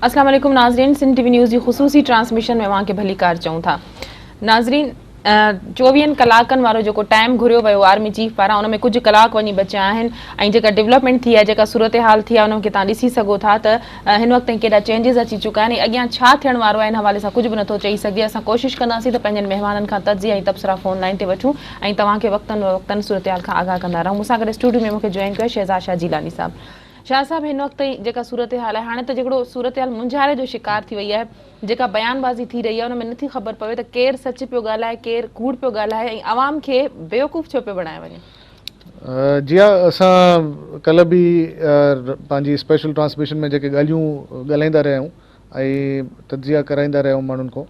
اسلام عليڪم ناظرين سنڌ ٽي وي نيوز جي خصوصي ٽرانسميشن ۾ اوهان کي ڀليڪار چئون ٿا. ناظرين چوويهن ڪلاڪن وارو جيڪو ٽائيم گهريو ويو آرمي چيف پاران ان ۾ ڪجهه ڪلاڪ وڃي بچيا آهن ۽ جيڪا ڊولپمينٽ ٿي آهي جيڪا صورتحال ٿي آهي ان کي توهان ڏسي سگهو ٿا ته هن وقت تائين ڪيڏا چينجز اچي چڪا آهن ۽ اڳيان ڇا ٿيڻ وارو آهي ان حوالي سان ڪجهه به نٿو چئي سگهجي. اسان ڪوشش ڪنداسين ته پنهنجن مهمانن کان تجزيا ۽ تبصرا فون لائين تي وٺون ۽ توهان کي وقتن بوقتن صورتحال کان آگاهه ڪندا رهون. مون سان گڏ اسٽوڊيو ۾ مون کي جوائن ڪيو آهي شهزاد شاهه جيلاني صاحب. شاهه صاحب هن وقت تائين جيڪا صورتحال آهي هاڻي ته جيڪڙو صورتحال مونجهاري جو شڪار ٿي وئي آهي جيڪا بيان بازي ٿي رهي آهي ان ۾ نٿي خبر پوي ته ڪير سچ پيو ڳالهائي ڪير ڪوڙ پيو ڳالهائي ۽ عوام کي بيوقوف ڇو پيو بڻايو وڃي. جي ها اسان ڪلهه به پنهنجي اسپيشل ٽرانسميشن ۾ جيڪي ڳالهيون ڳالهائيندا رهيا آهيون ۽ تجزيا ڪرائيندا رهيا آهيون ماڻهن کان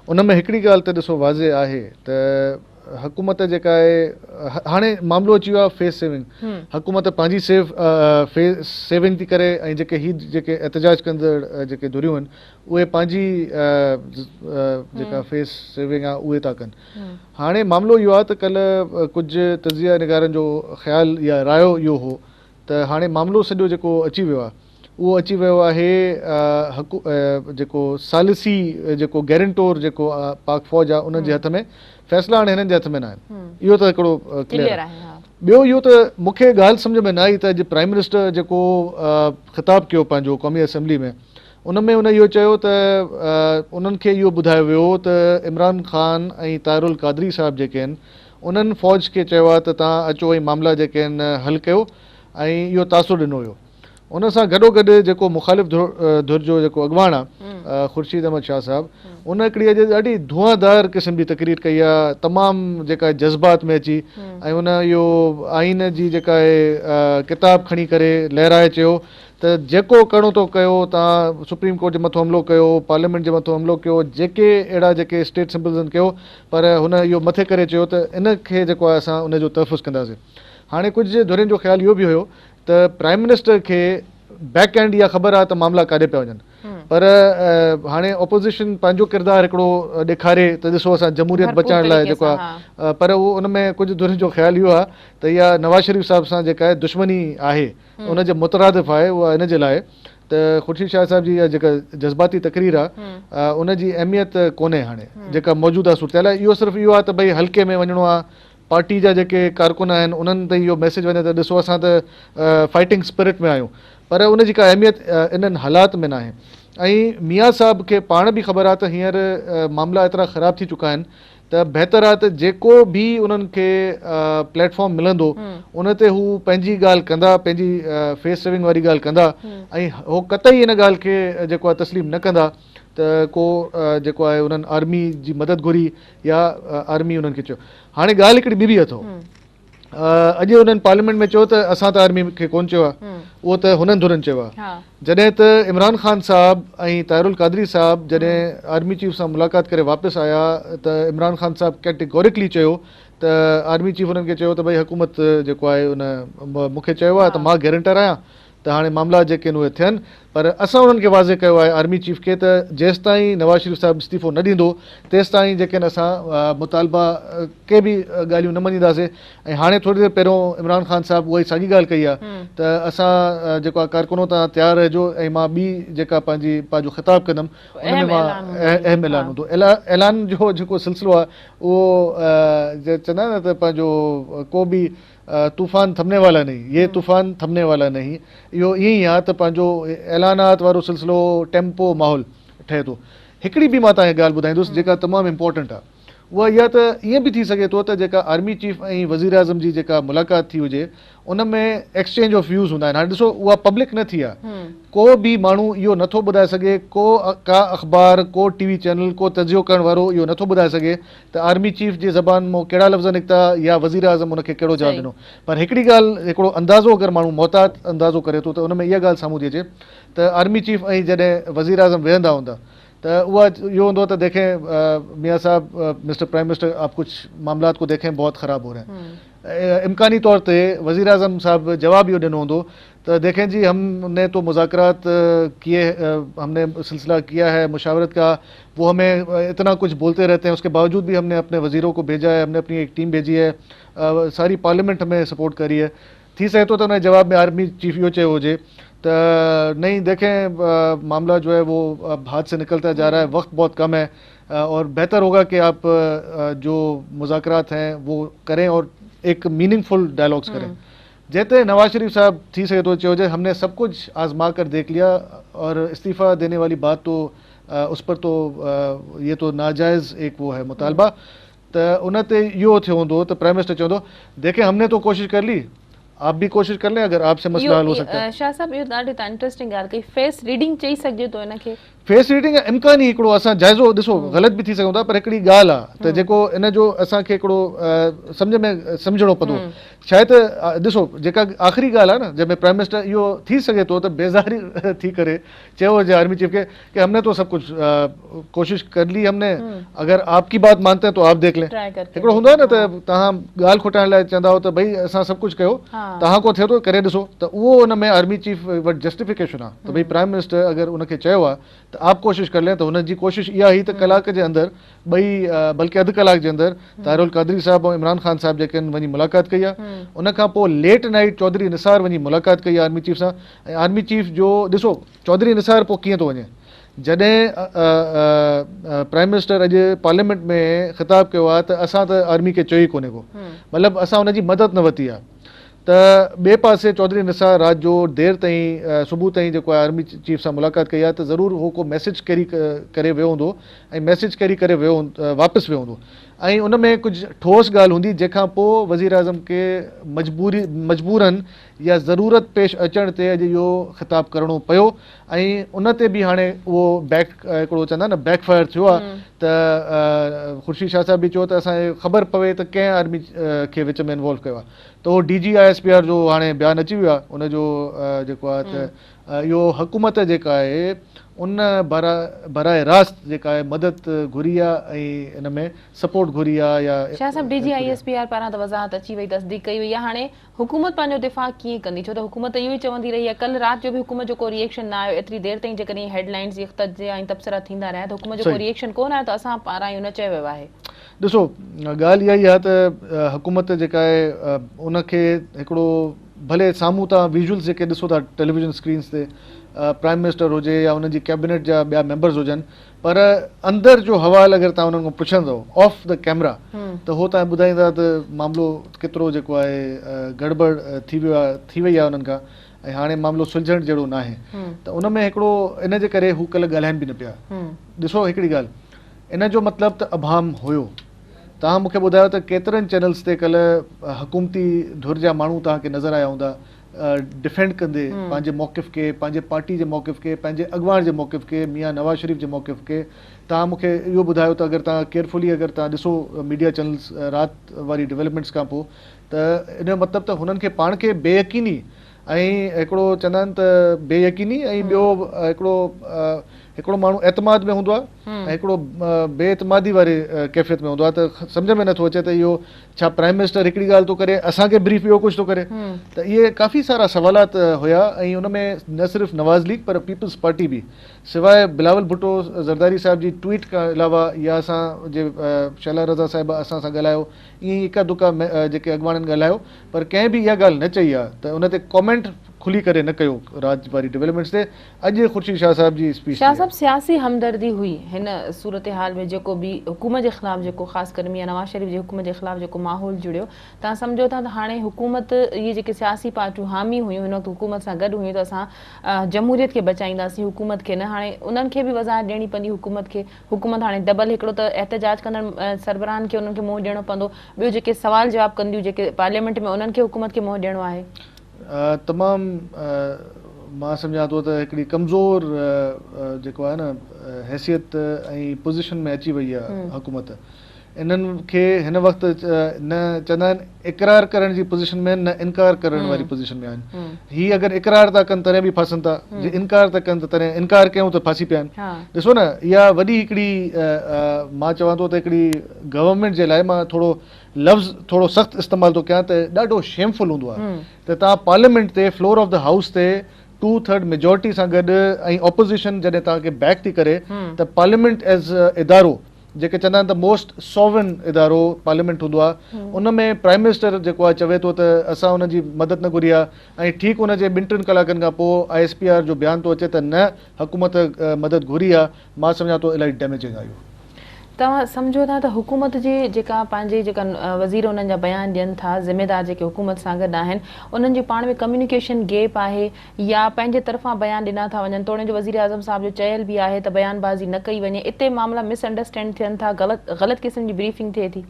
ان ۾ هڪڙي ڳالهه ته ڏسو واضح آهي ته حڪومت جيڪا آهي هاڻي معاملو اچي ويو آهي فيس سيونگ حڪومت پنهنجي سيف فيس سيونگ ٿي ڪري ۽ جيڪي هي جيڪي احتجاج ڪندڙ جيڪي ڌريون آهن اهي پنهنجي جيڪا فيس سيونگ آهي اهي ٿا ڪن هاڻي معاملو اهو آهي ته ڪلهه ڪجهه تجزيه نگارن جو خيال يا رايو اهو هو ته هاڻي معاملو سڄو جيڪو اچي ويو آهي اهو اچي ويو آهي جيڪو ثالثي جيڪو گيرنٽور جيڪو پاڪ فوج آهي انهن جي هٿ ۾ فيصلا هاڻي هنن جي هٿ ۾ نه آهن اهو ته هڪڙو ڪليئر آهي ٻيو اهو ته مون کي ڳالهه سمجهه ۾ نه آئي ته اڄ پرائم منسٽر جيڪو خطاب ڪيو پنهنجو قومي اسيمبلي ۾ ان ۾ ان اهو چيو ته انهن کي اهو ٻڌايو ويو ته عمران خان ۽ طاهر القادري صاحب جيڪي آهن انهن فوج کي چيو آهي ته توهان اچو ۽ معاملا جيڪي آهن حل ڪيو ۽ اهو تاثر ڏنو ويو. ان سان گڏوگڏ جيڪو مخالف ڌر جو جيڪو اڳواڻ آهي خورشيد احمد شاهه صاحب ان هڪڙي اڄ ڏاڍي ڌوئاندار قسم جي تقرير ڪئي آهي تمام جيڪا جذبات ۾ اچي ۽ ان اهو آئين جي جيڪا آهي ڪتاب کڻي ڪري لهرائي چيو ته جيڪو ڪرڻو ٿو ڪيو توهان سپريم ڪورٽ جي مٿو حملو ڪيو پارليامينٽ جي مٿو حملو ڪيو جيڪي اهڙا جيڪي اسٽيٽ سمبلز آهن ڪيو پر هن اهو مٿي ڪري چيو ته ان کي جيڪو آهي اسان ان جو تحفظ ڪنداسين. هاڻي ڪجهه ڌرين جو خيال اهو به هيو ته پرائم منسٽر کي بيڪ اينڊ اها خبر آهي ته معاملا ڪاڏي پيا وڃن پر هاڻي اپوزيشن پنهنجو ڪردار هڪڙو ڏيکاري ته ڏسو اسان جمهوريت بچائڻ لاء جيڪو آهي پر اهو ان ۾ ڪجهه ڌرين جو خيال اهو آهي ته اها نواز شريف صاحب سان جيڪا آهي دشمني آهي ان جي مترادف آهي اها ان جي لاء ته خورشيد شاهه صاحب جي اها جيڪا جذباتي تقرير آهي ان جي اهميت ڪونهي هاڻي جيڪا موجوده صورتحال آهي اهو صرف اهو آهي ته ڀئي حلقي ۾ وڃڻو آهي پارٽي جا جيڪي ڪارڪن آهن انهن تائين اهو ميسيج وڃي ته ڏسو اسان ته فائٽنگ اسپرٽ ۾ آهيون پر ان جي ڪا اهميت انهن حالات ۾ ناهي ۽ ميان صاحب کي پاڻ به خبر آهي ته هينئر معاملا ايترا خراب ٿي چڪا آهن ته بهتر آهي ته جيڪو به انهن کي پليٽ فارم ملندو ان تي هو پنهنجي ڳالهه ڪندا پنهنجي فيس سيونگ واري ڳالهه ڪندا ۽ هو قطعي ان ڳالهه کي جيڪو آهي تسليم نه ڪندا ته ڪو جيڪو آهي انهن آرمي جي مدد گهري يا آرمي انهن کي چيو هاڻي ڳالهه هڪڙي ٻي به اٿو اڄ انهن پارليامينٽ ۾ چيو ته اسان ته آرمي کي ڪون چيو آهي اهو ته هنن ڌرن چيو آهي جڏهن ته عمران خان صاحب ۽ طاهر القادري صاحب جڏهن آرمي چيف سان ملاقات ڪري واپس آيا ته عمران خان صاحب ڪيٽيگوريڪلي چيو ته آرمي چيف انهن کي چيو ته ڀئي حڪومت جيڪو آهي ان مون کي چيو آهي ته مان گيرنٽر آهيان ته هاڻي معاملا جيڪي آهن اهي ٿين پر اسان انهن کي واضح ڪيو آهي آرمي چيف کي ته جيستائين نواز شريف صاحب استعيفو نه ڏيندو تيستائين جيڪي آهن اسان مطالبا ڪي به ڳالهيون نه مڃينداسين ۽ هاڻي ٿوري دير پهريون عمران خان صاحب اها ئي ساڳي ڳالهه ڪئي آهي ته اسان جيڪو آهي ڪارڪنو تان تيار رهجو ۽ مان ٻي جيڪا پنهنجي پنهنجو خطاب ڪندم ان ۾ مان اهم اعلان هوندو اعلان جو جيڪو سلسلو آهي اهو چوندا آهن نه ته پنهنجو ڪو به طوفان ٿمني والا نهين يي طوفان ٿمني والا نهين اهو ائين ئي آهي ته پنهنجو اعلانات وارو سلسلو ٽيمپو ماحول ٺهي ٿو هڪڙي به مان توهان کي ڳالهه ٻڌائيندس جيڪا تمام امپورٽنٽ آهي اها اها ته ائين به ٿي سگهي ٿو ته جيڪا آرمي چيف ۽ وزيراعظم جي جيڪا ملاقات ٿي هجي ان ۾ ايڪسچينج آف ويوز هوندا آهن هاڻي ڏسو اها پبلڪ نه ٿي آهي ڪو به ماڻهو اهو نٿو ٻڌائي سگهي ڪو ڪا اخبار ڪو ٽي وي چينل ڪو تجزيو ڪرڻ وارو اهو نٿو ٻڌائي سگهي ته آرمي چيف جي زبان مون ڪهڙا لفظ نڪتا يا وزيراعظم ان کي ڪهڙو جواب ڏنو پر هڪڙي ڳالهه هڪڙو اندازو اگر ماڻهو محتاط اندازو ڪري ٿو ته ان ۾ اها ڳالهه سامهون ٿي اچي ته آرمي چيف ۽ جڏهن وزيراعظم ويهندا هوندا ته اها اهو هوندو ته ديکين ميان صاحب مسٽر پرائم منسٽر آپ ڪجهه معاملات کو ديکين بهت خراب هو رهي هين امڪاني طور تي وزيراعظم صاحب جواب اهو ڏنو هوندو ته ديکين جي هم ني تو مذاڪرات ڪيي هم ني سلسله ڪيا هي مشاورت ڪا وو همين اتنا ڪجهه بولتي رهتي هين اس ڪي باوجود ڀي هم ني اپني وزيرو ڪو ڀيجا هي هم ني اپني ايڪ ٽيم ڀيجي هي ساري پارليامينٽ همين سپورٽ ڪر رهي هي ٿي سگهي ٿو ته ان جي جواب ۾ آرمي چيف اهو چيو هجي ته नहीं देखें मामला जो है वो अब हाथ से निकलता जा रहा है, वक्त बहुत कम है और बेहतर होगा कि आप जो मुज़ाकरात हैं वो करें और एक मीनिंगफुल डायलॉग्स करें। जंहिं ते नवाज़ शरीफ साहब थी सघे थो चयो हुजे हमने सब कुछ आज़मा कर देख लिया और इस्तीफ़ा देने वाली बात तो उस पर तो ये तो नाजायज़ एक वो है मुतालबा। त उन ते इहो थियो हूंदो त प्राइम मिनिस्टर चवंदो देखें हमने तो कोशिश कर ली, आप भी कोशिश कर लें, अगर आपसे मसला हल हो सकता है। शाह साहब इहो ॾाढी तव्हां इंटरेस्टिंग ॻाल्हि कई, फेस रीडिंग चई सघिजे थो हिनखे? फेस रीडिंग इम्कानी हिकिड़ो असां जाइज़ो ॾिसो ग़लति बि थी सघूं था, पर हिकिड़ी ॻाल्हि आहे त जेको इन जो असांखे हिकिड़ो सम्झ में सम्झणो पवंदो। शायदि ॾिसो जेका आख़िरी ॻाल्हि आहे न, जंहिंमें प्राइम मिनिस्टर इहो थी सघे थो त बेज़ारी थी करे चयो हुजे आर्मी चीफ खे कि हमने तो सब कुछ कोशिश कर ली हमने, अगर आपकी बात मानते हैं तो आप देख लें। हिकिड़ो हूंदो आहे न त तव्हां ॻाल्हि खुटाइण लाइ चवंदा हो त भई असां सभु कुझु कयो, तव्हां को थिए थो करे ॾिसो, त उहो हुन में आर्मी चीफ वटि जस्टिफिकेशन आहे त भई प्राइम मिनिस्टर अगरि उनखे चयो आहे त आप कोशिश कर लें, त हुन जी कोशिश इहा हुई त कलाक जे अंदरि ॿई बल्कि अधु कलाक जे अंदरि ताहिरुल कादरी साहिबु ऐं इमरान ख़ान साहिबु जेके आहिनि वञी मुलाक़ात कई आहे। उन खां पोइ लेट नाइट चौधरी निसार वञी मुलाक़ात कई आहे आर्मी चीफ सां। ऐं आर्मी चीफ जो ॾिसो चौधरी निसार पोइ कीअं थो वञे, जॾहिं प्राइम मिनिस्टर अॼु पार्लियामेंट में ख़िताब कयो आहे त असां त आर्मी खे चयो ई कोन्हे को, मतिलबु असां हुनजी मदद न वरिती आहे। त ॿिए पासे चौधरी निसार राति जो देरि ताईं सुबुह ताईं जेको आहे आर्मी चीफ सां मुलाक़ात कई आहे त ज़रूरु हो को मैसेज कैरी करे वियो हूंदो ऐं मैसेज कैरी करे वियो वापसि वियो हूंदो ऐं उन में कुझु ठोस ॻाल्हि हूंदी जंहिंखां पोइ वज़ीर आज़म खे मजबूरन या ज़रूरत पेश अचण ते अॼु इहो ख़िताब करिणो पियो ऐं उन ते बि हाणे उहो बैक हिकिड़ो चवंदा न बैक फायर थियो आहे। त ख़ुर्शीद शाह साहिबु बि चयो त असांखे ख़बर पवे त कंहिं आर्मी खे विच में इन्वॉल्व कयो आहे, त उहो D G I S P R जो हाणे बयानु अची वियो आहे उनजो जेको आहे त इहो हुकूमत जेका आहे उन बराए रास्त जेका आहे मदद घुरी आहे ऐं इन में सपोर्ट घुरी आहे। या शाह साहिबु D G I S P R पारां त वज़ाहत अची वई, तस्दीक कई वई आहे, हाणे हुकूमत पंहिंजो दिफ़ा कीअं कंदी? छो त हुकूमत इहो ई चवंदी रही आहे, कल्ह राति जो बि हुकूमत जो को रिएक्शन न आयो, एतिरी देरि ताईं जेकॾहिं हेडलाइंस जी तजिया ऐं तबसिरा थींदा रहिया त हुकूमत जो को रिएक्शन कोन आयो, त असां पारां इहो न चयो वियो आहे। ॾिसो ॻाल्हि इहा ई आहे त हुकूमत जेका आहे उनखे हिकिड़ो भले साम्हूं तव्हां विजुअल्स जेके ॾिसो था टेलीविज़न स्क्रीन्स ते प्राइम मिनिस्टर हुजे या हुनजी कैबिनेट जा ॿिया मेंबर्स हुजनि, पर अंदरि जो हवाल अगरि तव्हां हुननि खां पुछंदव ऑफ the camera त हो तव्हां ॿुधाईंदा त मामिलो केतिरो जेको आहे गड़बड़ थी वियो आहे, थी वई आहे हुननि खां ऐं हाणे मामिलो सुलझणु जहिड़ो न आहे। त उन में हिकिड़ो इन जे करे हू कल्ह ॻाल्हाइनि बि न पिया। ॾिसो हिकिड़ी ॻाल्हि, इन जो मतिलबु त अभाम हुयो। तव्हां मूंखे ॿुधायो त केतिरनि चैनल्स ते कल्ह हुकूमती धुर जा माण्हू तव्हांखे नज़र आया हूंदा डिफेंड कंदे पंहिंजे मौक़िफ़ खे, पंहिंजे पार्टी जे मौक़िफ़ खे, पंहिंजे अॻवान जे मौक़िफ़ खे, मियाँ नवाज़ शरीफ़ जे मौक़िफ़ खे। तव्हां मूंखे इहो ॿुधायो त अगरि तव्हां केयरफुली अगरि तव्हां ॾिसो मीडिया चैनल्स राति वारी डिवेलपमेंट्स खां पोइ, त इन जो मतिलबु त हुननि खे पाण खे बेयकीनी ऐं हिकिड़ो चवंदा आहिनि त बेयकीनी ऐं ॿियो हिकिड़ो हिकिड़ो माण्हू एतमाद में हूंदो आहे ऐं हिकिड़ो बेएतमादी वारी कैफ़ियत में हूंदो आहे, त सम्झ में नथो अचे त इहो छा प्राइम मिनिस्टर हिकिड़ी ॻाल्हि थो करे, असांखे ब्रीफ ॿियो कुझु थो करे। त इहे काफ़ी सारा सवालात हुया ऐं उन में न सिर्फ़ नवाज़ लीग पर पीपल्स पार्टी बि, सिवाए बिलावल भुट्टो ज़रदारी साहिब जी ट्वीट खां अलावा या असांजे शैला रज़ा साहिबा असां सां ॻाल्हायो, ईअं ई हिका दुका जेके अॻवाननि ॻाल्हायो, पर कंहिं बि इहा ॻाल्हि न चई आहे त उन ते कॉमेंट खुली करे न कयो राति वारी डिवेलपमेंट्स ते। अॼु ख़ुर्शीद शाह साहिब जी स्पीच। शाह साहिब सियासी हमदर्दी हुई हिन सूरत हाल में, जेको बि हुकूमत जे ख़िलाफ़ जेको ख़ासि करे मियाँ नवाज़ शरीफ़ जे हुकूमत जे ख़िलाफ़ जेको माहौल जुड़ियो, तव्हां सम्झो था त हाणे हुकूमत इहे जेके सियासी पार्टियूं हामी हुयूं हिन वक़्तु हुकूमत सां गॾु हुयूं त असां जमहूरियत खे बचाईंदासीं, हुकूमत खे न, हाणे उन्हनि खे बि वज़ाहत ॾियणी पवंदी हुकूमत खे। हुकूमत हाणे डबल हिकिड़ो त एहतजाज कंदड़ सरबराहनि खे उन्हनि खे मुंहुं ॾियणो पवंदो, ॿियो जेके सवाल जवाब कंदियूं जेके पार्लियामेंट में उन्हनि खे हुकूमत खे मुंहुं ॾियणो आहे। तमामु मां सम्झां थो त हिकिड़ी कमज़ोर जेको आहे न हैसियत ऐं पोज़ीशन में अची वई आहे हुकूमत। इन्हनि खे हिन वक़्तु न चवंदा आहिनि इक़रार करण जी पोज़ीशन में आहिनि, न इनकार करण वारी पोज़ीशन में आहिनि। ही अगरि इक़रार था कनि तॾहिं बि फासनि था, जे इनकार था कनि त तॾहिं इनकार कयूं त फासी पिया आहिनि। ॾिसो न इहा वॾी हिकिड़ी मां चवां थो त हिकिड़ी गवर्नमेंट जे लाइ मां थोरो लफ़्ज़ थोरो सख़्तु इस्तेमालु थो कयां त ॾाढो शेमफुल हूंदो आहे त तव्हां पार्लियामेंट ते फ्लोर ऑफ the house ते 2/3 मेजॉरिटी सां गॾु ऐं ऑपोज़िशन जॾहिं तव्हांखे बैक थी करे त पार्लियामेंट एज़ इदारो جيڪي چوندا آهن ته موسٽ ساورن ادارو پارليامينٽ هوندو آهي ان ۾ پرائم منسٽر جيڪو آهي چوي ٿو ته اسان ان جي مدد نه گهري آهي ۽ ٺيڪ ان جي ٻن ٽن ڪلاڪن کان پوء I S P R جو بيان ٿو اچي ته نه حڪومت مدد گهري آهي مان سمجهان ٿو الاهي ڊيميجنگ آهي اهو. توهان سمجهو ٿا ته حڪومت جي جيڪا پنهنجي جيڪا وزير انهن جا بيان ڏين ٿا ذميدار جيڪي حڪومت سان گڏ آهن انهن جي پاڻ ۾ ڪميونيڪيشن گيپ آهي يا پنهنجي طرفان بيان ڏنا ٿا وڃن توڻي جو وزيراعظم صاحب جو چيل به آهي ته بيان بازي نه ڪئي وڃي اتي معاملا مس انڊرسٽينڊ ٿين ٿا غلط غلط قسم جي بريفنگ ٿئي ٿي.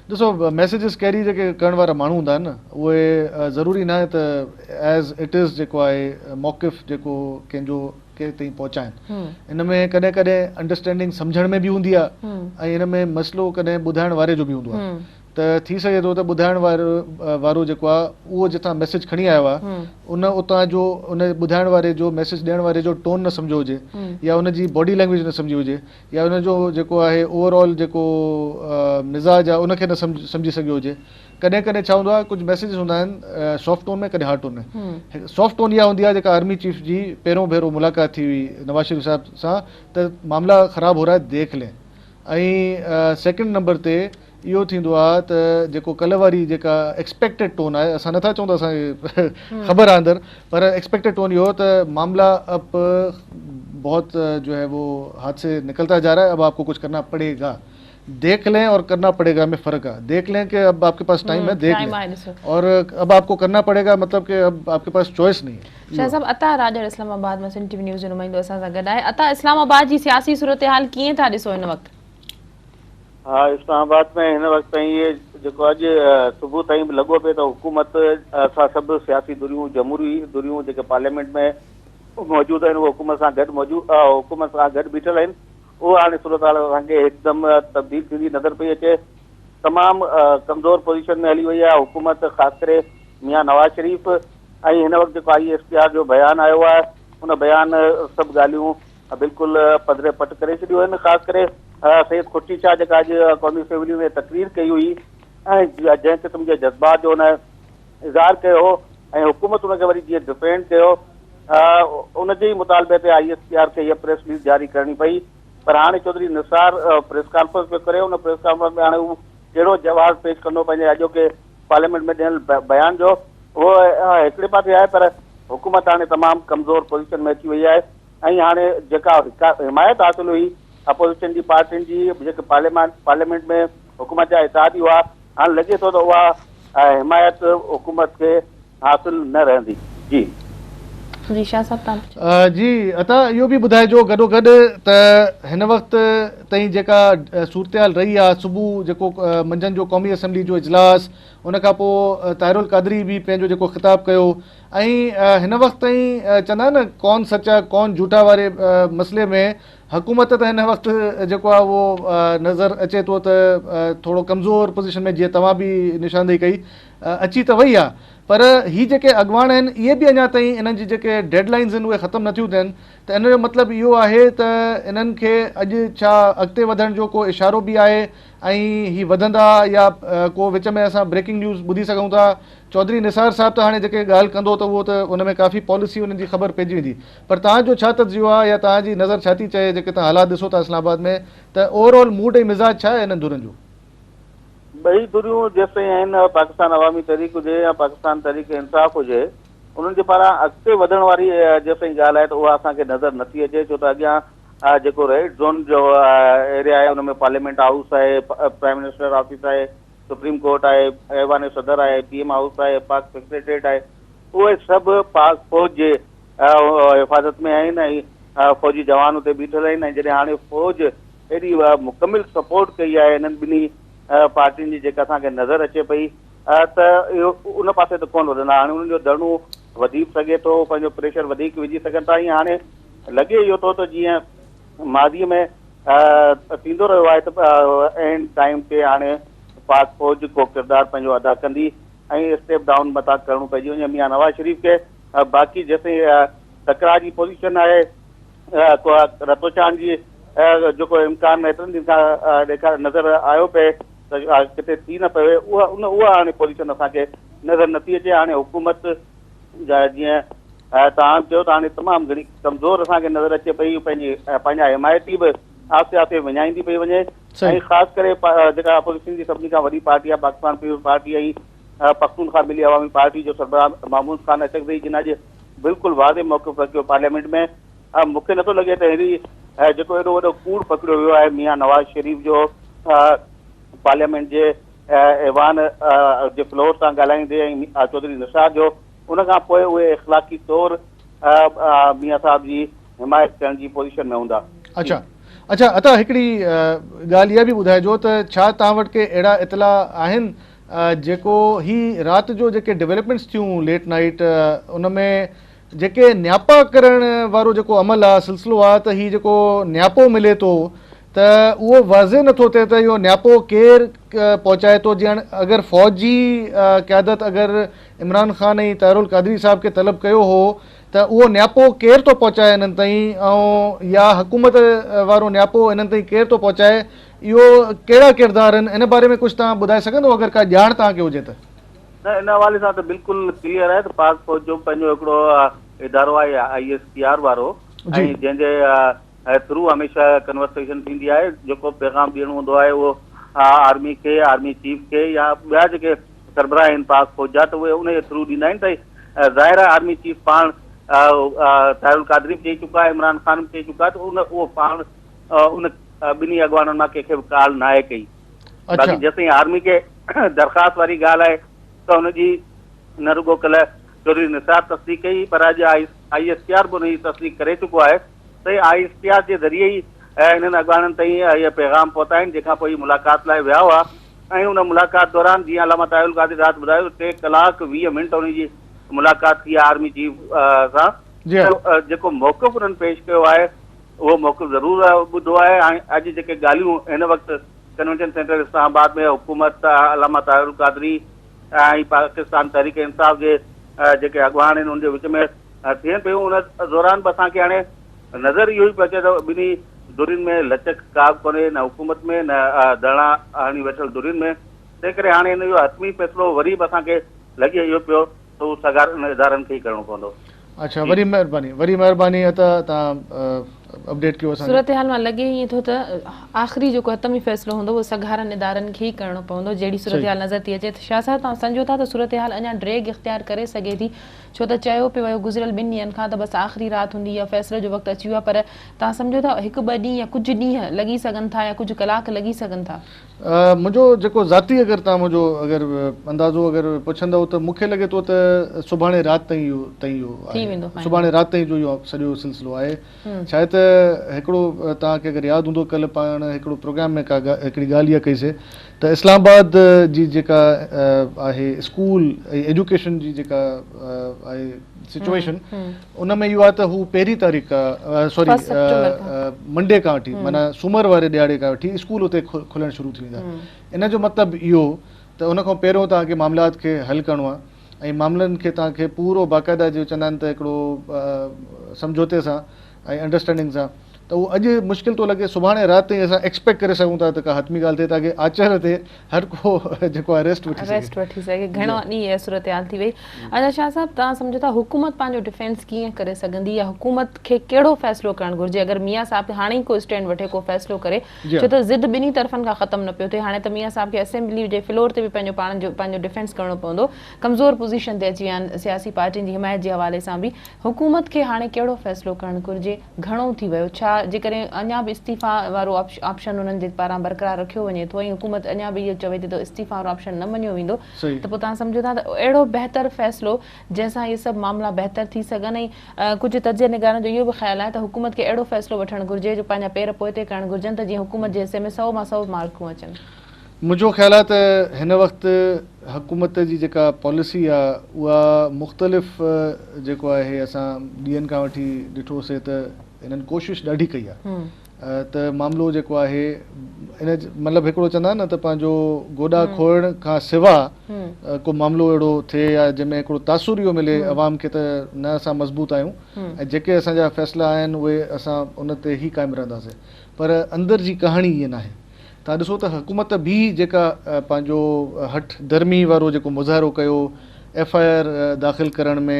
ڏسو ميسيجز ڪيري جيڪي ڪرڻ وارا ماڻهو هوندا آهن نه اهي ضروري ناهي ته ايز it is جيڪو آهي موقف جيڪو ڪنهن جو ڪنهن تائين پهچائن ان ۾ ڪڏهن ڪڏهن انڊرسٽينڊنگ سمجهڻ ۾ به هوندي آهي ۽ ان ۾ مسئلو ڪڏهن ٻڌائڻ واري جو به هوندو آهي ته ٿي سگهي ٿو ته ٻڌائڻ وارو وارو جيڪو آهي اهو جتان ميسيج کڻي آيو آهي ان اتان جو ان ٻڌائڻ واري جو ميسيج ڏيڻ واري جو ٽون نه سمجهيو هجي يا ان جي باڊي لينگويج نه سمجهي هجي يا ان جو جيڪو آهي اوور آل جيڪو مزاج آهي ان کي نه سمجهي سگهيو هجي ڪڏهن ڪڏهن ڇا هوندو آهي ڪجهه ميسيجز هوندا آهن سافٽ ٽون ۾ ڪڏهن هارڊ ٽون ۾ سافٽ ٽون اها هوندي آهي جيڪا آرمي چيف جي پهريون ڀيرو ملاقات ٿي هئي نواز شريف صاحب سان ته معاملا خراب هو رها هي ديک لين ۽ سيڪنڊ نمبر تي اهو ٿيندو آهي ته جيڪو ڪلهه واري جيڪا ايڪسپيڪٽيڊ ٽون آهي اسان نٿا چئون ته اسان کي خبر آهي اندر پر ايڪسپيڪٽيڊ ٽون اهو ته معاملا اب بهت جو هي وو هاٿ سي نڪلتا جا رها هي اب آپ ڪو ڪجهه ڪرنا پڙي گا ديک لين اور ڪرنا پڙي گا ۾ فرق آهي ديک لين ڪي اب آپ ڪي پاس ٽائيم هي ديک لين اور اب آپ ڪو ڪرنا پڙي گا مطلب ڪي اب آپ ڪي پاس چوائس نهين هي. شاهه صاحب عطا راڄڙ اسلام آباد مان سنڌ ٽي وي نيوز جو نمائندو اسان سان گڏ آهي عطا اسلام آباد جي سياسي صورتحال ڪيئن ٿا ڏسو هن وقت؟ ها اسلام آباد ۾ هن وقت تائين اهي جيڪو اڄ صبح تائين به لڳو پئي ته حڪومت سان سڀ سياسي ڌريون جمهوري ڌريون جيڪي پارليامينٽ ۾ موجود آهن اهي حڪومت سان گڏ موجود حڪومت سان گڏ بيٺل آهن اهو هاڻي صورتحال اسان کي هڪدم تبديل ٿيندي نظر پئي اچي تمام ڪمزور پوزيشن ۾ هلي وئي آهي حڪومت خاص ڪري ميان نواز شريف ۽ هن وقت جيڪو I S P R جو بيان آيو آهي ان بيان سڀ ڳالهيون بلڪل پڌري پٽ ڪري ڇڏيون آهن خاص ڪري سيد خورشيد شاهه جيڪا اڄ قومي اسيمبلي ۾ تقرير ڪئي هئي ۽ جنهن قسم جي جذبات جو هن اظهار ڪيو هو ۽ حڪومت ان کي وري جيئن ڊفينڊ ڪيو ان جي ئي مطالبي تي I S P R کي هيء پريس رليز جاري ڪرڻي پئي پر هاڻي چوڌري نثار پريس ڪانفرنس پيو ڪري ان پريس ڪانفرنس ۾ هاڻي هو ڪهڙو جواز پيش ڪندو پنهنجي اڄوڪي پارليامينٽ ۾ ڏنل بيان جو اهو هڪڙي پاسي آهي پر حڪومت هاڻي تمام ڪمزور پوزيشن ۾ اچي وئي آهي ۽ هاڻي جيڪا حمايت حاصل هئي اپوزيشن جي پارٽين جي جيڪي پارليامينٽ پارليامينٽ ۾ حڪومت جا اتحادي هئا هاڻي لڳي ٿو ته اها حمايت حڪومت کي حاصل نه رهندي. جي. جي شاهه صاحب تان پڇو. جي عطا اهو به ٻڌائجو گڏو گڏ ته هن وقت تائين جيڪا صورتحال رهي آهي صبح جيڪو منجهند جو قومي اسيمبلي جو اجلاس ان کان پوء طاهر القادري به پنهنجو جيڪو خطاب ڪيو ۽ هن وقت تائين چوندا آهن نه ڪون سچا ڪون جهوٺا واري مسئلي ۾ حڪومت ته هن وقت جيڪو آهي اهو نظر اچي ٿو ته ٿورو ڪمزور پوزيشن ۾ جيئن توهان به نشاندهي ڪئي اچي ته وئي آهي پر هي جيڪي اڳواڻ آهن اهي به اڃا تائين انهن جي جيڪي ڊيڊ لائنز آهن اهي ختم نٿيون ٿين ته ان جو مطلب اهو آهي ته انهن کي اڄ ڇا اڳتي وڌڻ جو ڪو اشارو به آهي ۽ هي وڌندا يا ڪو وچ ۾ اسان بريڪنگ نيوز ٻڌي سگهون ٿا چوڌري نثار صاحب ته هاڻي جيڪي ڳالهه ڪندو ته اهو ته ان ۾ ڪافي پاليسي انهن جي خبر پئجي ويندي پر توهان جو ڇا تجزيو آهي يا توهان جي نظر ڇا ٿي چئي جيڪي توهان حالات ڏسو ٿا اسلام آباد ۾ ته اوور آل موڊ ۽ مزاج ڇا آهي انهن ڌرين جو؟ ٻئي ڌريون جيستائين آهن پاڪستان عوامي تحريڪ هجي يا پاڪستان تحريڪ انصاف هجي انهن جي پاران اڳتي وڌڻ واري جيستائين ڳالهه آهي ته اها اسان کي نظر نٿي اچي ڇو ته اڳيان جيڪو ريڊ زون جو ايريا آهي ان ۾ پارليامينٽ هائوس آهي پرائم منسٽر آفيس آهي سپريم ڪورٽ آهي، ايوان صدر آهي، پي ايم هائوس آهي، پاڪ سيڪريٽريٽ آهي، اهي سڀ پاڪ فوج جي حفاظت ۾ آهن ۽ فوجي جوان اتي بيٺل آهن ۽ جڏهن هاڻي فوج ايڏي مڪمل سپورٽ ڪئي آهي انهن ٻنهي پارٽين جي جيڪا اسان کي نظر اچي پئي ته اهو ان پاسي ته ڪونه وڌندا هاڻي انهن جو ڌرڻو وڌي به سگهي ٿو پنهنجو پريشر وڌيڪ وجهي سگهن ٿا ۽ هاڻي لڳي اهو ٿو ته جيئن ماضي ۾ ٿيندو رهيو آهي ته عين ٽائيم تي هاڻي پاڪ فوج ڪو ڪردار پنهنجو ادا ڪندي ۽ اسٽيپ ڊائون متان ڪرڻو پئجي وڃي ميان نواز شريف کي باقي جيستائين ٽڪراء جي پوزيشن آهي ڪو رتوڇاڻ جي جيڪو امڪان ايترن ڏينهن کان ڏيکار نظر آيو پئي ته ڪٿي ٿي نه پوي اها ان اها هاڻي پوزيشن اسان کي نظر نٿي اچي هاڻي حڪومت جيئن توهان به چيو ته هاڻي تمام گهڻي ڪمزور اسان کي نظر اچي پئي پنهنجي پنهنجا حمايتي به آهستي آهستي وڃائيندي پئي وڃي ۽ خاص ڪري جيڪا اپوزيشن جي سڀني کان وڏي پارٽي آهي پاڪستان پيپلز پارٽي ۽ پختونخوا ملي عوامي پارٽي جو سربراهه محمود خان اچڪزئي جن اڄ بلڪل واضح موقف رکيو پارليامينٽ ۾. مون کي نٿو لڳي ته هي جيڪو ايڏو وڏو ڪوڙ پڪڙيو ويو آهي ميان نواز شريف جو پارليامينٽ جي ايوان جي فلور تان ڳالهائيندي ۽ چوڌري نثار جو ان کان پوء اهي اخلاقي طور ميان صاحب جي حمايت ڪرڻ جي پوزيشن ۾ هوندا. اڇا اڇا عطا هڪڙي ڳالهه اها به ٻڌائجو ته ڇا توهان وٽ ڪي اهڙا اطلاع آهن جيڪو هي رات جو جيڪي ڊولپمينٽس ٿيون ليٽ نائيٽ ان ۾ جيڪي نياپا ڪرڻ وارو جيڪو عمل آ سلسلو آ ته هي جيڪو نياپو ملي ٿو ته اهو واضح نٿو ٿئي ته اهو نياپو ڪير پهچائي ٿو جيئن اگر فوجي قيادت اگر عمران خان ۽ طاهر القادري صاحب کي طلب ڪيو هو ته اهو نياپو ڪير ٿو پهچائي انهن تائين ۽ يا حڪومت وارو نياپو انهن تائين ڪير ٿو پهچائي اهو ڪهڙا ڪردار آهن ان باري ۾ ڪجهه توهان ٻڌائي سگهندو اگر ڪا ڄاڻ توهان کي هجي ته. نه ان حوالي سان ته بلڪل ڪليئر آهي ته پاڪ فوج جو پنهنجو هڪڙو ادارو آهي I S P R وارو ۽ جنهن جي ٿرو هميشه ڪنورسيشن ٿيندي آهي جيڪو پيغام ڏيڻو هوندو آهي اهو آرمي کي آرمي چيف کي يا ٻيا جيڪي سربراهه آهن پاڪ فوج جا ته اهي ان جي ٿرو ڏيندا آهن ته ظاهر آهي آرمي چيف پاڻ طاهر القادري به چئي چڪا آهي عمران خان به چئي چڪا ته ان اهو پاڻ ان ٻنهي اڳواڻن مان ڪنهن کي به ڪال ناهي ڪئي باقي جيستائين آرمي کي درخواست واري ڳالهه آهي ته ان جي نه رڳو ڪلهه چوڌري نثار تصديق ڪئي پر اڄ I S P R به ان جي تصديق ڪري چڪو آهي ته I S P R جي ذريعي ئي انهن اڳواڻن تائين اهي پيغام پهتا آهن جنهن کان پوء هي ملاقات لاء ويا هئا ۽ ان ملاقات دوران جيئن علامه طاهر القادري رات ٻڌايو ته ٽي ڪلاڪ 20 منٽ ان جي ملاقات ٿي آهي آرمي چيف سان ته جيڪو موقف انهن پيش ڪيو آهي اهو موقف ضرور ٻڌو آهي ۽ اڄ جيڪي ڳالهيون هن وقت ڪنوينشن سينٽر اسلام آباد ۾ حڪومت علامه طاهر القادري ۽ پاڪستان تحريڪ انصاف جي جيڪي اڳواڻ آهن ان جي وچ ۾ ٿين پيون ان دوران به اسان کي هاڻي نظر اهو ئي پيو اچي ته ٻنهي ڌرين ۾ لچڪ ڪا به ڪونهي نه حڪومت ۾ نه ڌرڻا هڻي ويٺل ڌرين ۾ تنهن ڪري هاڻي ان جو حتمي فيصلو وري به اسان کي لڳي اهو پيو ته اهو سگهارن ادارن کي ئي ڪرڻو پوندو. اڇا وري مهرباني وري مهرباني عطا توهان اپڊيٽ ڪيو اسان کي. صورتحال مان لڳي ائين ٿو ته آخري جيڪو حتمي فيصلو هوندو اهو سگهارن ادارن کي ئي ڪرڻو پوندو جهڙي صورتحال نظر ٿي اچي ته شاهه صاحب توهان سمجهو ٿا ته صورتحال اڃا ڊريگ اختيار ڪري سگهي ٿي ڇو ته چيو پيو ويو گذريل ٻن ڏينهن کان ته بس آخري رات هوندي يا فيصلي جو وقت اچي ويو آهي پر توهان سمجهو ٿا هڪ ٻه ڏينهن يا ڪجهه ڏينهن لڳي سگهن ٿا يا ڪجهه ڪلاڪ لڳي سگهن ٿا. منهنجو جيڪو ذاتي اگر توهان منهنجو اگر اندازو اگر پڇندؤ ته مون کي لڳي ٿو ته سڀاڻي رات تائين اهو تائين اهو ٿي ويندو آهي سڀاڻي رات تائين جو اهو سڄو سلسلو آهي ڇاهي ته هڪڙو توهان کي اگر ياد هوندو ڪلهه پاڻ هڪڙو پروگرام ۾ ڪا هڪڙي ڳالهه اها ڪئي سي ته اسلام آباد جي جيڪا آهي اسڪول ۽ ايجوڪيشن جي جيڪا آهي سچويشن ان ۾ اهو آهي ته هو پهرين تاريخ کان سوري منڊي کان وٺي معنيٰ سومر واري ڏهاڙي کان وٺي اسڪول اتي کلڻ شروع ٿي ويندا ان جو مطلب اهو ته ان کان پهريون توهان کي معاملات کي حل ڪرڻو آهي ۽ معاملن کي توهان کي پورو باقاعده جو چوندا آهن ته هڪڙو سمجهوتي سان ۽ انڊرسٽينڊنگ سان ته اهو اڄ مشڪل ٿو لڳي سڀاڻي رات تائين اسان ايڪسپيڪٽ ڪري سگهون ٿا ته ڪا حتمي ڳالهه ٿئي تاڪه آچر تي هر ڪو جيڪو آهي ريسٽ وٺي سگهي. ريسٽ وٺي سگهي گهڻو ڏينهن اها صورتحال ٿي وئي. اچا شاهه صاحب توهان سمجهو ٿا حڪومت پنهنجو ڊفينس ڪيئن ڪري سگهندي يا حڪومت کي ڪهڙو فيصلو ڪرڻ گهرجي اگر ميان صاحب هاڻي ئي ڪو اسٽينڊ وٺي ڪو فيصلو ڪري ڇو ته ضد ٻنهي طرفن کان ختم نه پيو ٿئي هاڻي ته ميان صاحب کي اسيمبلي جي فلور تي به پنهنجو پاڻ جو پنهنجو ڊفينس ڪرڻو پوندو ڪمزور پوزيشن تي اچي ويا آهن سياسي پارٽين جي حمايت جي حوالي سان به حڪومت کي هاڻي ڪهڙو فيصلو ڪرڻ گهرجي؟ گهڻو ٿي ويو ڇا جيڪڏهن اڃا به استعيفيٰ وارو آپشن انهن جي پاران برقرار رکيو وڃي ٿو ۽ حڪومت اڃا به اهو چوي ٿي ته استعيفيٰ وارو آپشن نه مڃيو ويندو ته پوء توهان سمجهو ٿا ته اهڙو بهتر فيصلو جنهن سان اهي سڀ معاملا بهتر ٿي سگهن ۽ ڪجهه تجزيه نگارن جو اهو به خيال آهي ته حڪومت کي اهڙو فيصلو وٺڻ گهرجي جو پنهنجا پير پوئتي ڪرڻ گهرجن ته جيئن حڪومت جي حصي ۾ سئو مان سئو مارڪون اچن. منهنجو خيال آهي ته هن وقت حڪومت جي جيڪا پاليسي آهي اها مختلف جيڪو آهي اسان ڏينهن کان وٺي ڏٺو سي ته هنن ڪوشش ڏاڍي ڪئي آهي ته معاملو جيڪو آهي ان مطلب هڪڙو چوندا آهن نه ته پنهنجو گوڏا کوڙڻ کان سوا ڪو معاملو اهڙو ٿئي يا جنهن ۾ هڪڙو تاثر اهو ملي عوام کي ته نه اسان مضبوط آهيون ۽ جيڪي اسان جا فيصلا آهن اهي اسان ان تي ئي قائم رهنداسين پر اندر جي ڪهاڻي ائين ناهي. توهان ڏسو ته حڪومت به جيڪا پنهنجو هٺ ڌرمي وارو جيڪو مظاهرو ڪيو ايف I R داخل ڪرڻ ۾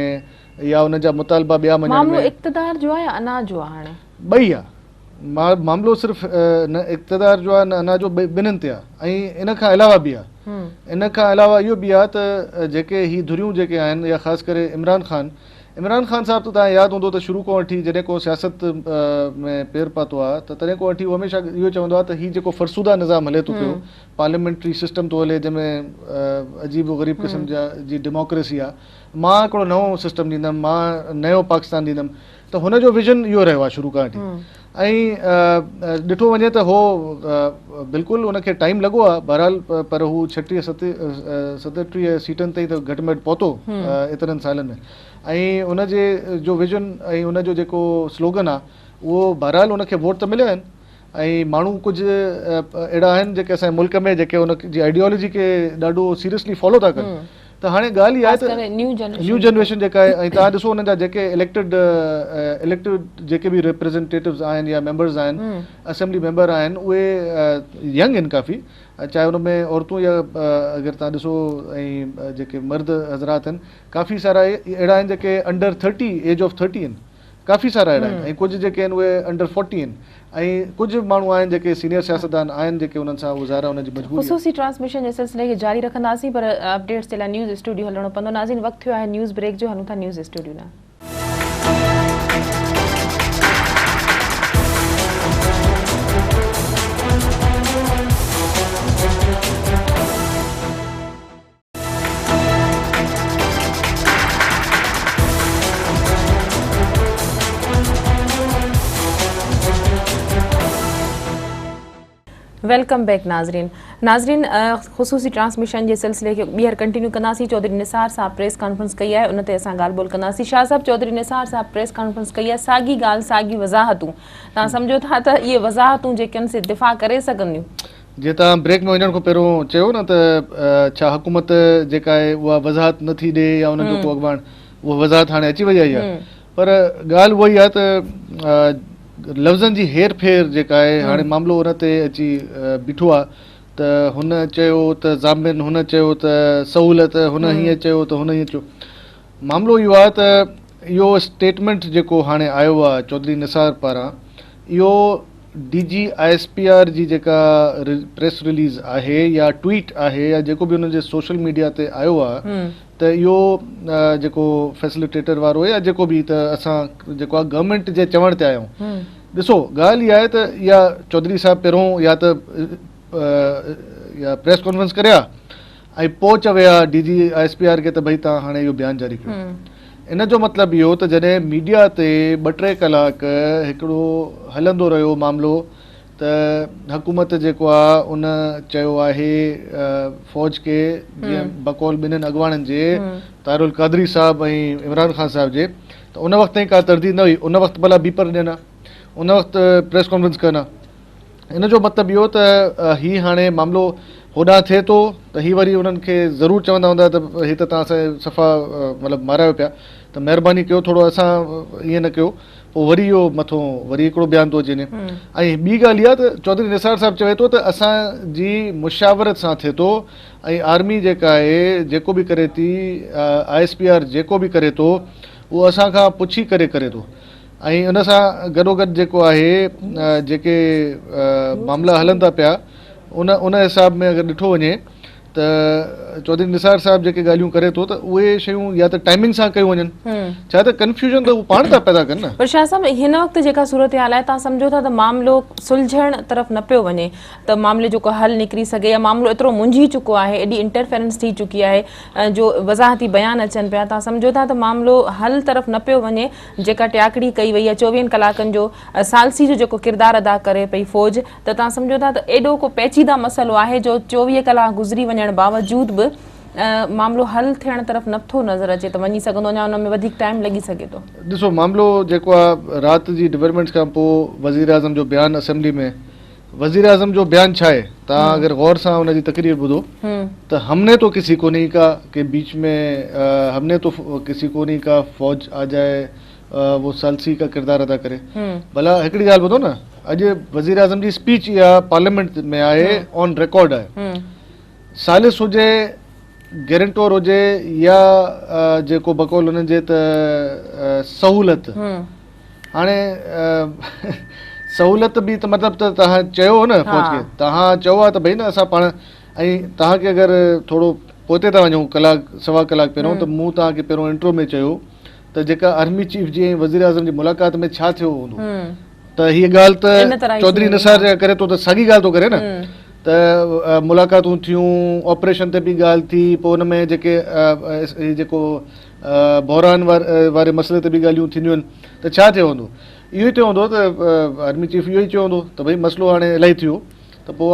يا ان جا مطالبا ٻيا مڃڻ معاملو ۾. اقتدار جو آهي يا انا جو آهي هاڻي؟ ٻئي آهي. معاملو صرف نه اقتدار جو آهي نه انا جو ٻنهن تي آهي ۽ ان کان علاوه به آهي ان کان علاوه اهو به آهي ته جيڪي هي ڌريون جيڪي آهن يا خاص ڪري عمران خان عمران خان صاحب ته توهان ياد هوندو ته شروع کان وٺي جڏهن کان سياست ۾ پير پاتو آهي ته تڏهن کان وٺي هو هميشه اهو چوندو آهي ته هي جيڪو فرسوده نظام هلي ٿو پيو پارليامينٽري سسٽم ٿو هلي جنهن ۾ عجيب و غريب قسم جا جي ڊيموڪريسي آهي مان هڪڙو نئون سسٽم ڏيندم مان نيو پاڪستان ڏيندم ته هن جو ويزن اهو رهيو آهي شروع کان وٺي ۽ ڏٺو وڃي ته هو بلڪل ان کي ٽائيم لڳو آهي بهرحال پر هو ڇٽيهه ستٽيهه سيٽن تائين ته گهٽ ۾ گهٽ پهتو ايترن سالن ۾ ۽ ان جي جو ويزن ۽ ان جو جيڪو سلوگن آهي اهو بهرحال ان کي ووٽ ته مليا آهن ۽ ماڻهو ڪجهه اهڙا آهن جيڪي اسان جي ملڪ ۾ جيڪي ان جي آئيڊيالوجي کي ڏاڍو سيريسلي فالو ٿا ڪن ته هاڻي ڳالهه اها آهي ته نيو جنريشن جيڪا آهي ۽ توهان ڏسو انهن جا جيڪي اليڪٽيڊ اليڪٽيڊ جيڪي به ريپريزنٽيٽوز آهن يا ميمبرز آهن اسيمبلي ميمبر آهن اهي ينگ آهن ڪافي چاهي ان ۾ عورتون يا اگر توهان ڏسو ۽ جيڪي مرد حضرات آهن ڪافي سارا اهڙا آهن جيڪي under thirty age of thirty آهن ڪافي سارا اهڙا آهن ۽ ڪجهه جيڪي آهن اهي انڊر فورٽي آهن ۽ ڪجهه ماڻهو آهن جيڪي سينيئر سياستدان آهن جيڪي انهن سان اهو ظاهر آهي انهن جي مجبوري آهي. خصوصي ٽرانسميشن جي سلسلي کي جاري رکنداسين پر اپڊيٽس جي لاء نيوز اسٽوڊيو هلڻو پوندو ناظرين وقت ٿيو آهي نيوز بريڪ جو هلون ٿا نيوز اسٽوڊيو ڏانهن. Welcome back ناظرين ناظرين خصوصي ٽرانسميشن جي سلسلي کي ٻيهر ڪنٽينيو ڪنداسين چوڌري نثار صاحب پريس ڪانفرنس ڪئي آهي ان تي اسان ڳالهه ٻولهه ڪنداسين شاهه صاحب چوڌري نثار صاحب پريس ڪانفرنس ڪئي آهي ساڳي ڳالهه ساڳيون وضاحتون توهان سمجهو ٿا ته اهي وضاحتون جيڪي آهن سي دفاع ڪري سگهنديون جيئن توهان بريڪ ۾ وڃڻ کان پهريون چيو نه ته ڇا حڪومت جيڪا آهي اها وضاحت نه ٿي ڏي يا انهن جو ڪو اڳواڻ اها وضاحت هاڻي اچي وئي آهي پر ڳالهه اها ئي آهي ته لفظن جي هير ڦير جيڪا آهي هاڻي معاملو ان تي اچي بيٺو آهي ته هن چيو ته ضامن هن چيو ته سهولت هن هيئن چيو ته هن هيئن چيو معاملو اهو آهي ته اهو اسٽيٽمينٽ جيڪو هاڻي آيو آهي چوڌري نثار پاران اهو D G I S P R جي جيڪا پريس رليز آهي يا ٽوئيٽ آهي يا جيڪو به انهن جي سوشل ميڊيا تي آيو آهي ته اهو جيڪو فيسليٽيٽر وارو يا جيڪو به ته اسان جيڪو آهي گورنمينٽ جي چوڻ تي آيا آهيون ڏسو ڳالهه اها آهي ته اها چوڌري صاحب پهريون يا ته يا پريس ڪانفرنس ڪري ها ۽ پوء چوي ها D G I S P R کي ته ڀئي توهان هاڻي اهو بيان جاري ڪيو. ان جو مطلب اهو ته جڏهن ميڊيا تي ٻه ٽي ڪلاڪ هڪڙو هلندو رهيو معاملو ته حڪومت جيڪو آ ان چيو آهي فوج کي جيئن بقول ٻنهن اڳواڻن جي طاهر القادري صاحب ۽ عمران خان صاحب جي ته ان وقت تائين ڪا ترديد نه هئي ان وقت ڀلا بيپر ڏين ها ان وقت پريس ڪانفرنس ڪن ها. ان جو مطلب اهو ته هي هاڻي معاملو هوڏانهن ٿئي ٿو ته هي وري انهن کي ضرور چوندا هوندا ته هي ته توهان اسان کي صفا مطلب مارايو پيا ته مهرباني ڪيو ٿورو اسان ائين نه ڪيو پوء وري اهو مٿو وري هڪڙو بيان ٿو اچي وڃي ۽ ٻي ڳالهه اها ته چوڌري نثار صاحب چوي ٿو ته اسان جي مشاورت سان ٿئي ٿو ۽ آرمي جيڪا آهي جيڪو به ڪري ٿي I S P R جيڪو به ڪري ٿو اهو اسان کان پڇي ڪري ڪري ٿو ۽ ان سان گڏوگڏ جيڪو آهي جيڪي معاملا هلن ٿا پيا ان ان حساب ۾ اگر ڏٺو وڃي ته چوڌري نثار صاحب جيڪي ڳالهيون ڪري ٿو ته اهي شيون يا ته ٽائمنگ سان ڪيون وڃن ڇا ته ڪنفيوزن ته هو پاڻ ٿا پيدا ڪن نه. پر شاهه صاحب هن وقت جيڪا صورتحال آهي توهان سمجهو ٿا ته معاملو سلجهڻ طرف نه پيو وڃي ته معاملي جو ڪو حل نڪري سگهي يا معاملو ايترو منجهي چڪو آهي ايڏي انٽرفيرنس ٿي چڪي آهي جو وضاحتي بيان اچن پيا توهان سمجهو ٿا ته معاملو حل طرف نه پيو وڃي جيڪا ٽياڪڙي ڪئي وئي آهي چوويهن ڪلاڪن جو ثالثي جو جيڪو ڪردار ادا ڪري پئي فوج ته توهان سمجهو ٿا ته ايڏو ڪو پيچيده مسئلو آهي جو 24 ڪلاڪ گذري وڃڻ باوجود به معاملو حل ٿيڻ طرف نه ٿو نظر اچي ته وڃي سگهندو اڃا ان ۾ وڌيڪ ٽائيم لڳي سگهي ٿو. ڏسو معاملو جيڪو آهي رات جي ڊولپمينٽس کان پوء وزيراعظم جو بيان اسيمبلي ۾ وزيراعظم جو بيان ڇا آهي توهان اگر غور سان ان جي تقرير ٻڌو ته هم ني تو ڪسي ڪو نهين ڪها ڪي بيچ ۾ هم ني تو ڪسي ڪو نهين ڪها فوج آ جائي وو ثالثي ڪا ڪردار ادا ڪري ڀلا هڪڙي ڳالهه ٻڌو نه اڄ وزيراعظم جي اسپيچ اها پارليامينٽ ۾ آهي آن ريڪارڊ آهي ثالث هجي گيرنٽور هجي يا جيڪو بقول انهن جي ته سهولت هاڻي سهولت به ته مطلب ته توهان چيو هو نه فوج کي توهان چئو ها ته ڀئي نه اسان پاڻ ۽ توهان کي اگر ٿورو پوئتي ٿا وڃون ڪلاڪ سوا ڪلاڪ پهريون ته مون توهان کي پهريون انٽرو ۾ چيو ته جيڪا آرمي چيف جي ۽ وزيراعظم جي ملاقات ۾ ڇا ٿيو هوندو ته هيء ڳالهه ته چوڌري نثار جيڪا ڪري ٿو ته ساڳي ڳالهه ٿو ڪري نه ته ملاقاتون ٿيون آپريشن تي به ڳالهه ٿي پوء ان ۾ جيڪي هي جيڪو بحران واري مسئلي تي به ڳالهيون ٿينديون آهن ته ڇا ٿيو هوندو اهو ئي ٿيو هوندو ته آرمي چيف اهو ئي چيو هوندو ته ڀئي مسئلو هاڻي الاهي ٿي ويو ته پوء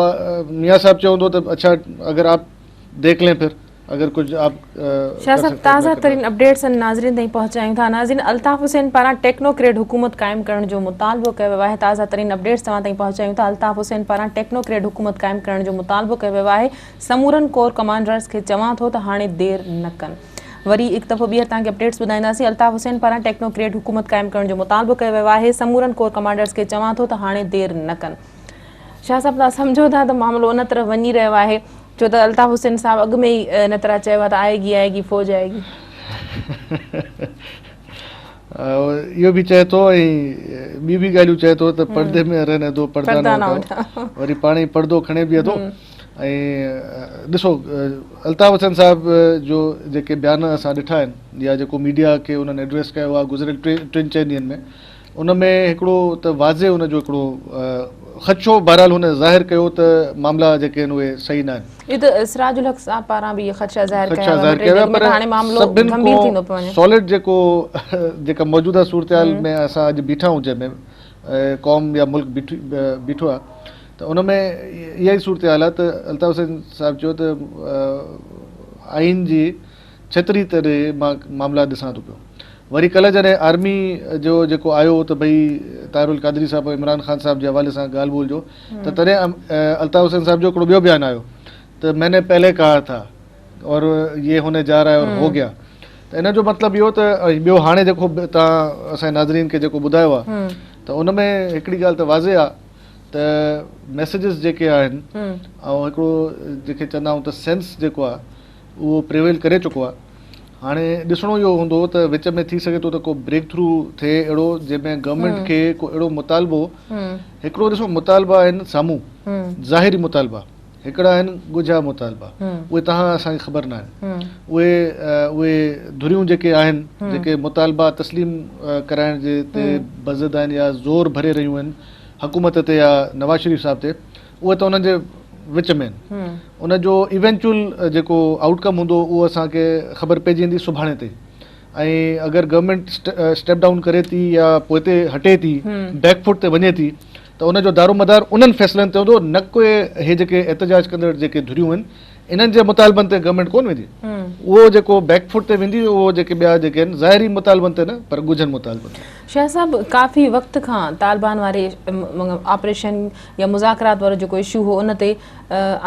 ميان صاحب چيو هوندو ته اڇا اگر آپ ديک لين پھر اگر ڪجھ آپ شاھ صاحب تازه ترين اپڊيٽس ناظرين تائين پهچايون ٿا ناظرين الطاف حسين پاران ٽيڪنوڪريٽ حڪومت قائم ڪرڻ جو مطالبو ڪيو ويو آهي تازه ترين اپڊيٽس توهان تائين پهچايون ٿا الطاف حسين پاران ٽيڪنوڪريٽ حڪومت قائم ڪرڻ جو مطالبو ڪيو ويو آهي سمورن ڪور ڪمانڊرز کي چوان ٿو ته هاڻي دير نه ڪن وري هڪ دفعو ٻيهر توهان کي اپڊيٽس ٻڌائينداسين الطاف حسين پاران ٽيڪنوڪريٽ حڪومت قائم ڪرڻ جو مطالبو ڪيو ويو آهي سمورن ڪور ڪمانڊرز کي چوان ٿو ته هاڻي دير نه ڪن شاهه صاحب توهان سمجهو ٿا ته معاملو ان طرف وڃي رهيو آهي ڇو ته الطاف حسين صاحب اڳ ۾ ئي ان طرح چيو آهي ته آئيگي آئيگي فوج آئيگي. اهو به چئي ٿو ۽ ٻيون به ڳالهيون چئي ٿو ته پردي ۾ رهني دو پردا نه اٺاؤ وري پاڻ ئي پردو کڻي بيهي ٿو ۽ ڏسو الطاف حسين صاحب جو جيڪي بيان اسان ڏٺا آهن يا جيڪو ميڊيا کي انهن ايڊريس ڪيو آهي گذريل ٽن چئن ڏينهن ۾ ان ۾ هڪڙو ته واضح ان جو هڪڙو خدشو بهرحال هن ظاهر ڪيو ته معاملا جيڪي آهن اهي صحيح نه آهن. اهو ته سراج الحق صاحب پاران به اهي خدشا ظاهر ڪيا ويا ٻه ٽي ڏينهن اڳ ۾ ته هاڻي معاملو گنڀير ٿيندو پيو وڃي. سالڊ جيڪو جيڪا موجوده صورتحال ۾ اسان اڄ بيٺا آهيون جنهن ۾ قوم يا ملڪ بيٺو آهي ته ان ۾ اها ئي صورتحال آهي ته الطاف حسين صاحب چيو ته آئين جي ڇتري تري مان معاملا ڏسان ٿو پيو. وري ڪلهه جڏهن آرمي جو جيڪو آيو ته ڀئي طاهر القادري صاحب ۽ عمران خان صاحب جي حوالي سان ڳالهه ٻولهه جو ته تڏهن الطاف حسين صاحب جو هڪڙو ٻيو بيان آيو ته مين ني پهلي ڪها ٿا اور يي هوني جا رها هي اور هو گيا ته ان جو مطلب اهو ته ۽ ٻيو هاڻي جيڪو توهان اسان جي ناظرين کي جيڪو ٻڌايو آهي ته ان ۾ هڪڙي ڳالهه ته واضح آهي ته ميسيجز جيڪي آهن ۽ هڪڙو جنهن کي چوندا آهيون ته سينس جيڪو آهي اهو پريويل ڪري چڪو آهي. هاڻي ڏسڻو اهو هوندو ته وچ ۾ ٿي سگهي ٿو ته ڪو بريڪ ٿرو ٿئي اهڙو جنهن ۾ گورنمينٽ کي ڪو اهڙو مطالبو هڪڙو ڏسو مطالبا آهن سامهون ظاهري مطالبا هڪڙا آهن ڳجها مطالبا اهي توهان اسان کي خبر نه آهن اهي اهي ڌريون جيڪي آهن جيڪي مطالبا تسليم ڪرائڻ جي تي بضد آهن يا زور ڀري رهيون آهن حڪومت تي يا نواز شريف صاحب تي اهي ته انهن جي وچ ۾ آهن ان جو ايونچوئل جيڪو آئوٽ ڪم هوندو اهو اسان کي خبر پئجي ويندي سڀاڻي تي ۽ اگر گورنمينٽ اسٽيپ ڊائون ڪري ٿي يا پوئتي هٽي ٿي بيڪ فوٽ تي وڃي ٿي ته ان جو دارو مدار انهن فيصلن تي هوندو نه ڪو هي جيڪي احتجاج ڪندڙ جيڪي ڌريون آهن انهن جي مطالبن تي گورنمينٽ ڪون ويندي اهو جيڪو بيڪ فوٽ تي ويندي اهو جيڪي ٻيا جيڪي آهن ظاهري مطالبن تي نه پر ڳجهن مطالبن تي. شاهه صاحب ڪافي وقت کان طالبان واري آپريشن يا مذاڪرات وارو جيڪو اشو هو ان تي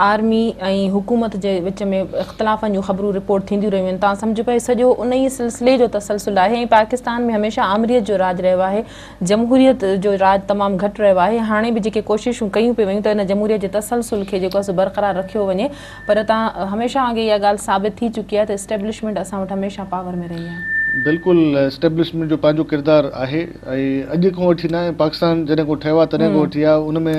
آرمي ۽ حڪومت جي وچ ۾ اختلافن جون خبرون رپورٽ ٿينديون رهيون آهن توهان سمجهو پيا سڄو ان ئي سلسلي جو تسلسل آهي ۽ پاڪستان ۾ هميشه آمريت جو راڄ رهيو آهي جمهوريت جو راڄ تمام گهٽ رهيو آهي هاڻي به جيڪي ڪوششون ڪيون پيون ويون ته ان جمهوريت جي تسلسل کي جيڪو آهي سو برقرار رکيو وڃي پر تان هميشه وانگي اها ڳالهه ثابت ٿي چڪي آهي ته اسٽيبلشمينٽ اسان وٽ هميشه پاور ۾ رهي آهي. بلڪل اسٽيبلشمينٽ جو پنهنجو ڪردار آهي ۽ اڄ کان وٺي نه پاڪستان جڏهن کان ٺهيو آهي تڏهن کان وٺي آهي ان ۾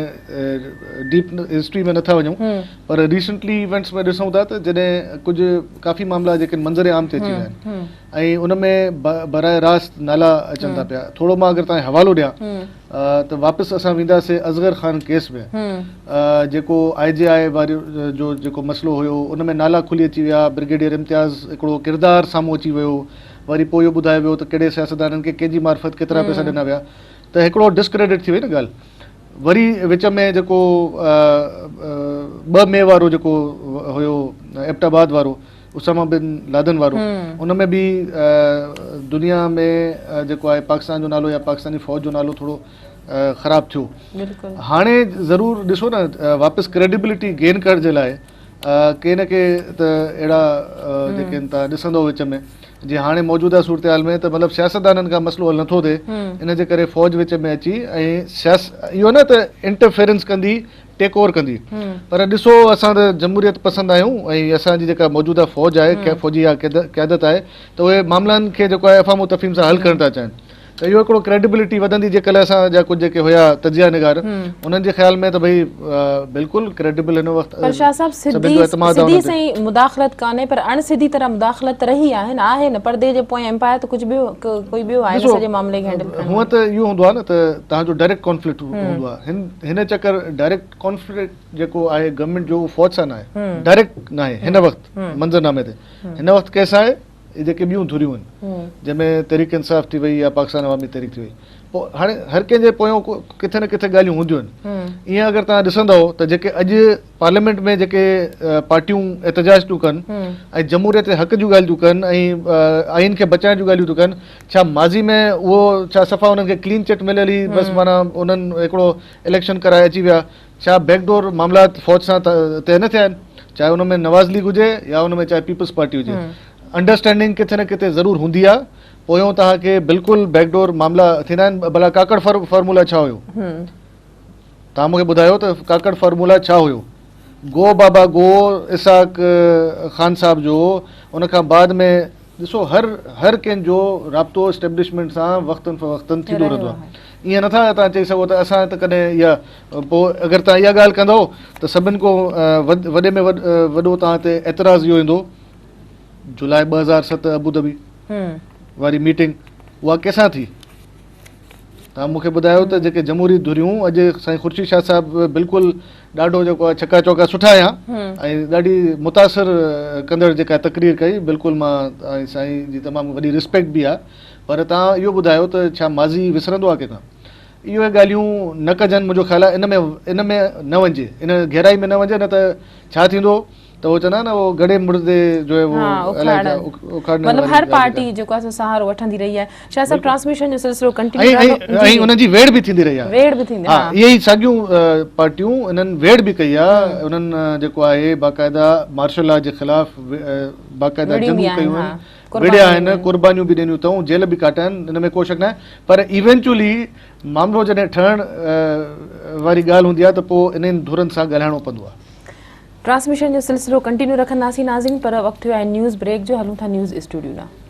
ڊيپ هسٽري ۾ نٿا وڃون پر ريسنٽلي ايونٽس ۾ ڏسون ٿا ته جڏهن ڪجهه ڪافي معاملا جيڪي منظر عام تي اچي ويا آهن ۽ ان ۾ براء راست نالا اچن ٿا پيا ٿورو مان اگر توهان کي حوالو ڏيان ته واپس اسان وينداسي اصغر خان ڪيس ۾ جيڪو آء جي آء واري جو جيڪو مسئلو هيو ان ۾ نالا کلي اچي ويا برگيڊيئر امتياز هڪڙو ڪردار سامهون اچي ويو وري پوء اهو ٻڌايو ويو ته ڪهڙي سياستدانن کي ڪنهن جي معرفت ڪيترا پئسا ڏنا ويا ته هڪڙو ڊسڪريڊٽ ٿي وئي نه ڳالهه وري وچ ۾ جيڪو 2 مئي وارو جيڪو هيو ايبٽ آباد وارو اسامه بن لادن وارو ان ۾ به دنيا ۾ جيڪو آهي پاڪستان جو نالو يا پاڪستاني فوج جو نالو ٿورو خراب ٿيو هاڻي ضرور ڏسو نه واپس ڪريڊيبلٽي گين ڪرڻ جي لاء ڪي نه ڪي ته اهڙا جيڪي آهن تان ڏسندو وچ ۾ جي هاڻي موجوده صورتحال ۾ ته مطلب سياستدانن کان مسئلو حل نٿو ٿئي ان جي ڪري فوج وچ ۾ اچي ۽ سياس اهو نه ته انٽرفيرنس ڪندي ٽيڪ اوور ڪندي پر ڏسو اسان ته جمهوريت پسند آهيون ۽ اسان جي جيڪا موجوده فوج آهي فوجي يا قيادت آهي ته اهي معاملن کي جيڪو آهي افهام و تفهيم سان حل ڪرڻ ٿا چاهين ته اهو هڪڙو ڪريڊبلٽي وڌندي جي ڪلهه اسان جا ڪجهه جيڪي هيا تجزيه نگار انهن جي خيال ۾ ته ڀئي بلڪل ڪريڊبل هن وقت پر شاهه صاحب سڀن جو سڌي اعتماد آهي سڌي انهن تي. سائين مداخلت ڪانهي پر اڻ سڌي طرح مداخلت ته رهي آهي نه آهي نه پردي جي پويان امپائر ته ڪجهه ٻيو ڪوئي ٻيو آهي نه ڏسو سڄي معاملي کي هينڊل ڪرڻ هونء وارو. ته اهو هوندو آهي نه ته توهان جو ڊائريڪٽ ڪانفلڪٽ هوندو آهي هن هن چڪر ڊائريڪٽ ڪانفلڪٽ جيڪو آهي گورنمينٽ جو اهو فوج سان ناهي ڊائريڪٽ ناهي هن وقت منظرنامي تي هن وقت ڪنهن سان آهي اهي جيڪي ٻيون ڌريون آهن جنهن ۾ تحريڪ انصاف ٿي وئي يا پاڪستان عوامي تحريڪ ٿي وئي پوء هاڻي هر ڪنهن جي پويان ڪٿي نه ڪٿي ڳالهيون هونديون آهن ائين اگر توهان ڏسندؤ ته جيڪي اڄ پارليامينٽ ۾ جيڪي پارٽيون احتجاج ٿيون ڪن ۽ جمهوريت جي حق جون ڳالهيون ٿيون ڪن ۽ آئين کي بچائڻ جون ڳالهيون ٿيون ڪن ڇا ماضي ۾ اهو ڇا صفا انهن کي ڪلين چٽ مليل هئي بس معنيٰ انهن هڪڙو اليڪشن ڪرائي اچي ويا ڇا بيڪ ڊور معاملات فوج سان طئي نه ٿيا آهن؟ چاهي ان ۾ نواز ليگ هجي يا ان ۾ چاهي پيپلز پارٽي هجي انڊرسٽينڊنگ ڪٿي نه ڪٿي ضرور هوندي آهي پويون توهان کي بلڪل بيڪ ڊور معاملا ٿيندا آهن ڀلا ڪاڪڙ فارمولا ڇا هيو توهان مونکي ٻڌايو ته ڪاڪڙ فارمولا ڇا هيو گو بابا گو اسحاق خان صاحب جو ان کان بعد ۾ ڏسو هر هر ڪنهن جو رابطو اسٽيبلشمينٽ سان وقتن فوقتن ٿيندو رهندو آهي ائين نٿا توهان چئي سگهو ته اسان ته ڪڏهن اها پوء اگر توهان اها ڳالهه ڪندؤ ته سڀن کان وڏي ۾ وڏو توهان تي اعتراض اهو ايندو جولاء 2007 ابوظهبي واري ميٽنگ اها ڪنهن سان ٿي؟ توهان مون کي ٻڌايو ته جيڪي جمهوري ڌريون اڄ سائين خورشيد شاهه صاحب بلڪل ڏاڍو جيڪو آهي ڇڪا چوڪا سٺا آيا ۽ ڏاڍي متاثر ڪندڙ جيڪا تقرير ڪئي بلڪل مان سائين جي تمام وڏي رسپيڪٽ به آهي پر توهان اهو ٻڌايو ته ڇا ماضي وسرندو آهي ڪنهن کان؟ اهي ڳالهيون نه ڪجن منهنجو خيال آهي ان ۾ ان ۾ نه وڃجي ان گهرائي ۾ نه وڃجي نه ته ڇا ٿيندو ته هو چوندا آهن نه هو گڙي مڙدي جو هي ها هو الائي ڇا اکاڙڻ اکاڙڻ مطلب واري هر ڳالهه پارٽي جيڪا جيڪو آهي سو سهارو وٺندي رهي آهي شاهه صاحب بلڪل ٽرانسميشن جو سلسلو ڪنٽينيو ۽ ۽ رهندو جي ۽ جي انهن جي ويڙهه به ٿيندي رهي آهي ويڙهه به ٿيندي ها ها اهي ئي ساڳيون پارٽيون انهن ويڙهه به ڪئي آهي انهن جيڪو آهي باقاعده مارشل لا جي خلاف باقاعده وڙهيون به جنگون آهن ڪيون ها آهن وڙهيا قربانيون آهن ڏنيون آهن. قربانيون به ڏنيون اٿئون جيل به ڪاٽيا آهن ان ۾ ڪو شڪ ناهي پر ايونچولي معاملو جڏهن ٺهڻ واري ڳالهه هوندي آهي ته پوء انهن ڌرن سان ڳالهائڻو پوندو آهي. ٽرانسميشن جو سلسلو ڪنٽينيو رکنداسين ناظرين پر وقت ٿيو آهي نيوز بريڪ جو هلون ٿا نيوز اسٽوڊيو ڏانهن.